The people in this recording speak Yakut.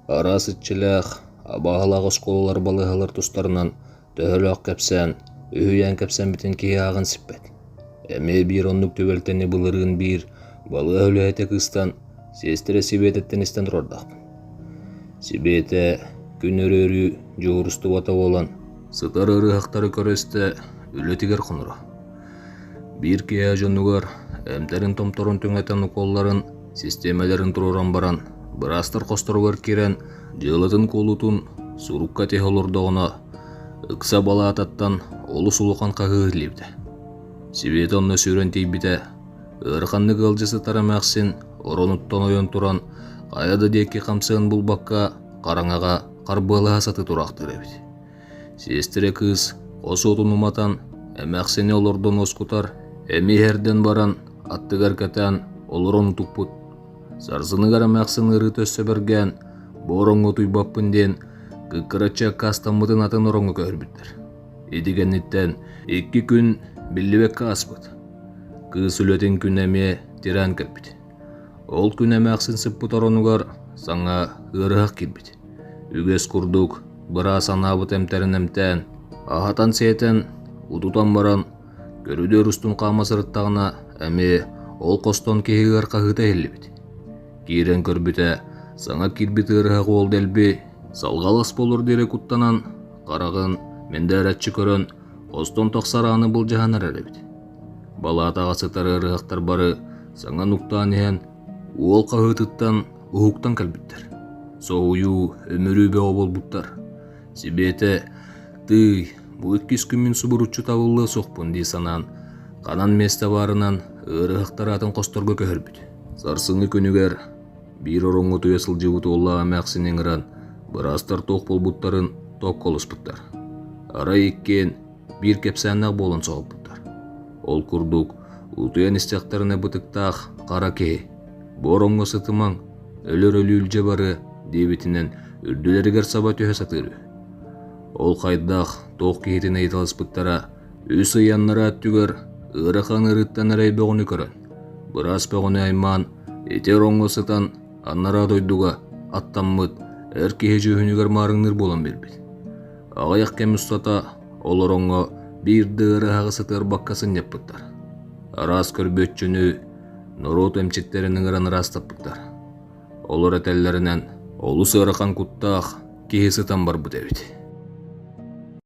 Араас иччилээх, абааһылаах оскуолалар балыыһалар тустарынан төһөлөөх кэпсээн, үһүйээн кэпсэммитин киһи ааҕан сиппэт. Эмиэ биир оннук түбэлтэни былырыын биир балыыһа үлэһитэ кыыстан, сиэстэрэ Сибиэтэттэн истэн турардаахпын. Сибиэтэ күн өрө-өрүү дьуһуурустубата буолан, сытар ыарыһахтары көрө-истэ үлэтигэр хоноро. Биир киэһэ дьонугар эмтэрин-томторун түҥэтэн укуолларын, систиэмэлэрин туруоран баран, быраастар хосторугар киирэн дьыалатын-куолутун сурукка тиһэ олордоҕуна, ыкса балаататтан олус улахан хаһыы иһиллибитэ. Сибиэтэ онно сүүрэн тиийбитэ, ыараханнык ыалдьа сытар эмээхсин оронуттан ойон туран, хайа да диэки хамсыан булбакка, хараҥаҕа харбыалаһа сатыы тураахтыыр эбит. Сиэстэрэ кыыс хос уотун уматан, эмээхсини олордон уоскутар, эми иһэрдэн баран, аттыгар кэтээн, олорон утуппут. Сарсыныгар эмээхсин ыарыыта өссө бэргээн, бу ороҥҥо утуйбаппын диэн, кыккыраччы аккаастаммытын атын ороҥҥо көһөрбүттэр. Ити кэнниттэн икки күн биллибэккэ ааспыт. Кыыс үлэтин күнэ эмиэ тирээн кэлбит. Ол күн эмээхсин сыппыт оронугар саҥа ыарыһах киирбит. Үгэс курдук, быраас анаабыт эмтэрин эмтээн, аһатан-сиэтэн, утутан баран, көрүдүөр устун хаама сырыттаҕына, эмиэ ол хостон киһи ыар хаһыыта иһиллибит. Киирэн көрбүтэ, саҥа киирбит ыарыһах уол дэлби салҕалас буолуор диэри куттанан, хараҕын мэндээрэччи көрөн, хостон тахсар ааны былдьаһан эрэр эбит. Балаатаҕа сытар ыарыһахтар бары саҥа нуктаан иһэн, уол хаһыытыттан уһуктан кэлбиттэр. Соһуйуу, өмүрүү бөҕө буолбуттар. Сибиэтэ, тыый, бу иккис күммүн субуруччу табыллыа суохпун дии санаан, ханан миэстэ баарынан ыарыһахтар атын хосторго көһөрбүт. Сарсыҥҥы күнүгэр биир ороҥҥо утуйа сылдьыбыт уоллаах эмээхсини ыҥыран, быраастар туох буолбуттарын токколоспуттар. Арай иккиэн биир кэпсээннээх буолан соһуппуттар. Ол курдук, утуйан истэхтэринэ бытыктаах хара киһи «Бу ороҥҥо сытымаҥ, өлөр өлүү илдьэ барыа» диэбитинэн үрдүлэригэр саба түһэ сатыыр үһү. Ол хайдах, туох киһитин ыйыталаспыттара, үс ый аннараа өттүгэр ыарахан ыарыыттан эрэй бөҕөнү көрөн, быраас бөҕөнү аймаан, ити ороҥҥо сытан анараа дойдуга аттаммыт эр киһи дьүһүнүгэр маарыҥныыр буолан биэрбит. Аҕыйах кэм устата ол ороҥҥо биир да ыарыһаҕы сытыарбакка сынньаппыттар. Араас көрбүөччүнү, норуот эмчиттэрин ыҥыран ыраастаппыттар. Олор этэллэринэн, олус ыарахан куттаах киһи сытан барбыт эбит.